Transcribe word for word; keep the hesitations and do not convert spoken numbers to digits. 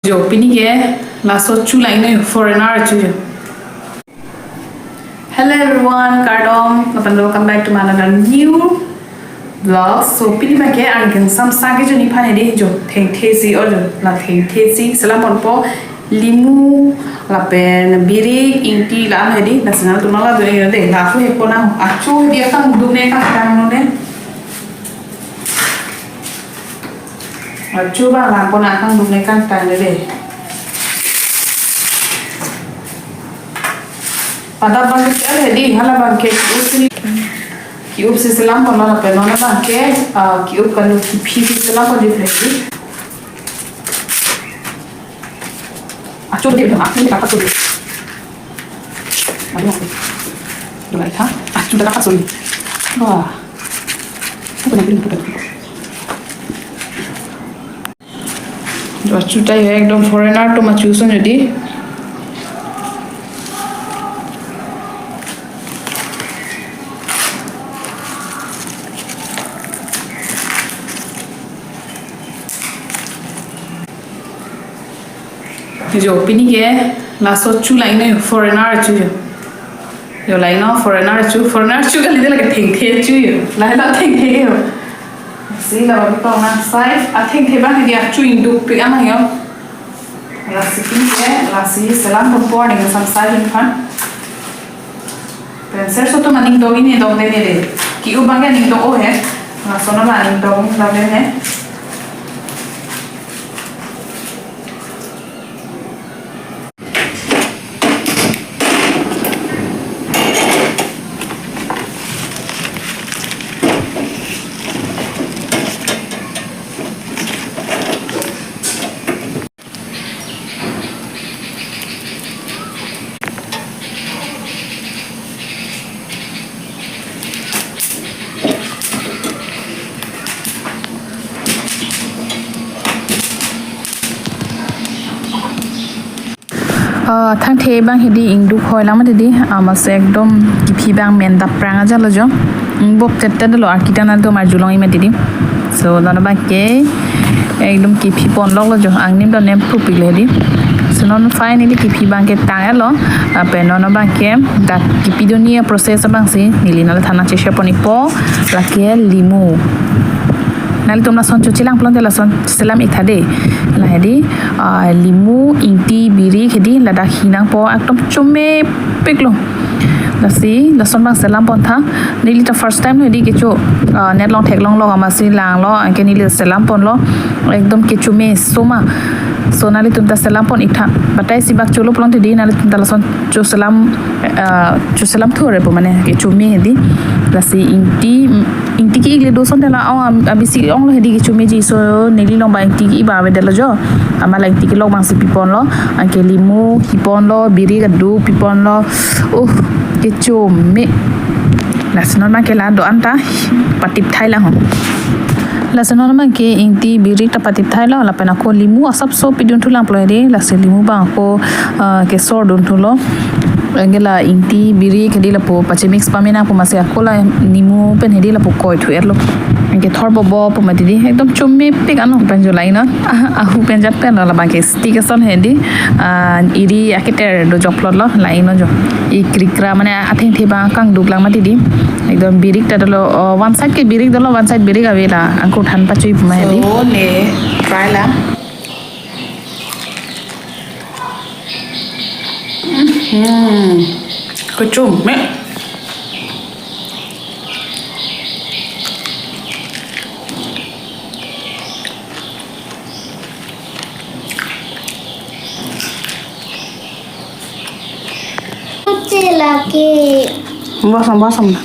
Jo, pini ke laso achu lang-iknon, foreigner achu jo. Hello everyone, kardom, lapen welcome back to my another new vlog. So pini abang ke arni kangsam sa kejun aphan hedi jo, thengthe si, o jo, la thengthe si selam ponpo, limu lapen birik, ingti la-an hedi, la sena tu mala do de, la hu he pona achu hedi akangdungne kangtangne. Achu abang lang pon akangdungne kangtangne. Pada abang ke hedi, hala abang ke ki-up si, ki-up si selam ponlo, lapen non abang ke, ah, ki-up kalu kiphi si selam ponji hedi. Achu de, achu de, achu de. Achu de, achu de. Wah. Bukan, bukan, bukan. Jo, achu ta ekdom foreigner atum achu ason hedi. Jo, pini ke laso achu lang-iknon, foreigner achu jo. Jo, lang-iknon foreigner achu, foreigner achu kali de, lake thengthe achu jo. Lahelo thengthe jo. Si la babi pang na sai, athengthe abang hedi achu ingdukpik anang jo. Lasi pini ke, lasi selam ponpo arni kangsam sa kejun aphan. Pen sir so tu maning dog ini dog de ne de. Ki-up abang ke ning dog o he. Laso na maning dog ni dog de ne. Ah, thengthe abang hedi ingduk hoi lang mati di, ah, masi ekdom kiphi abang men dap prang aja lo jo. Ingbop tete lo, arki ta nangtum arjulong-ik mati di. So, non abang ke ekdom kiphi ponlok lo jo, angnim do nem pupik le di. So, non finally kiphi abang ke tang-et lo, lapen non abang ke dak kipidunji process abang si neli nangli than nang che-share pon-ikpo, lake limu. Nanglitum lason choche lang pulote lason selam-ik tha de. La hedi, ah, limu, ingti, birik hedi ladak hi nangpo, ekdom chomepik lo. Lasi, lason abang selam pon tha. Neli ta first time hedi kecho, ah, net along theklonglo, amatsi langlo, anke neli selam ponlo. Ekdom kecho meso ma. So nanglitum ta selam pon-ik tha. Batai si bak cholo pulote di, nanglitum ta lason cho selam, ah, cho selam thu re po mane kecho me hedi. Lasi ingti, ingti ke-ik le do asonte la, oh, am-, abisi ong lo hedi kecho meji. So neli along abang ingti ke-ik abang avedet lo jo. Amat la ingti kelok abang si pi ponlo. Anke limu hi ponlo, birik aduk pi ponlo. Uh, kecho me. Lasi non abang ke la do-an ta patip thai lang ho. Lasi non abang ke ingti birik ta patip thai lo, lapen ako limu asapso pidun thu lang pulo hedi, lasi limu abang ako, ah, kesor dun thu lo. Anke la ingti birik hedi lapu pache mix pame nangpo, amatsi ako la limu pen hedi lapu koi thu-et lo. Anke thor bobo pu mati di, ekdom chomepik ano pen jo la-iknon. Ah, ahu pen jat pen lo, labang ke stick ason hedi, ah, iri aketer do jok plot lo, la-iknon jo. I krikra mane athengthe abang kangduk lang mati di. Ekdom birik ta dolo, oh, one side ke birik dolo, one side birik ave la, angko than pachui pu ma hedi. So, ne try lang. Hmm. Kecho me. Kuchi lagi. Basam, basam na.